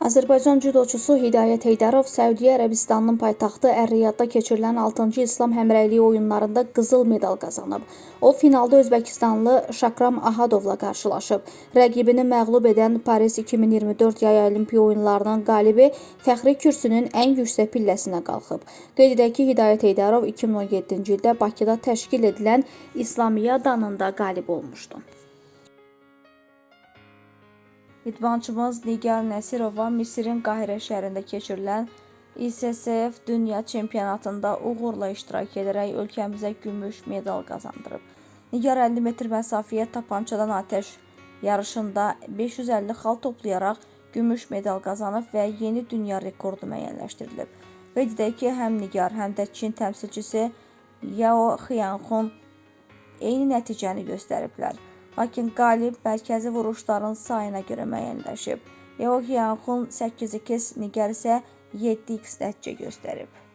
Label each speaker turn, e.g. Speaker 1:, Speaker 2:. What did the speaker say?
Speaker 1: Azərbaycan cüdoçusu Hidayət Heydərov Səudiyyə Ərəbistanının paytaxtı Ər-Riyadda keçirilən 6-cı İslam Həmrəyliyi oyunlarında qızıl medal qazanıb. O finalda Özbəkistanlı Şakram Ahadovla qarşılaşıb. Rəqibini məğlub edən Paris 2024 yay Olimpiya oyunlarının qalibi fəxri kürsünün ən yüksək pilləsinə qalxıb. Qeyd edək ki, Hidayət Heydərov 2017-ci ildə Bakıda təşkil edilən İslamiyadanın da qalib olmuşdu.
Speaker 2: İdmançımız Nigar Nəsirova Misirin Qahirə şəhərində keçirilən ISSF Dünya Çempionatında uğurla iştirak edərək ölkəmizə gümüş medal qazandırıb. Nigar 50 metr məsafəyə tapançadan atəş yarışında 550 xal toplayaraq gümüş medal qazanıb və yeni dünya rekordu müəyyənləşdirilib. Qeyd edək ki, həm Nigar, həm də Çin təmsilçisi Yao Xianxun eyni nəticəni göstəriblər. Lakin qalib mərkəzi vuruşların sayına görə müəyyənləşib. Yao Xianxun 8x, Nigar isə 7x nəticə göstərib.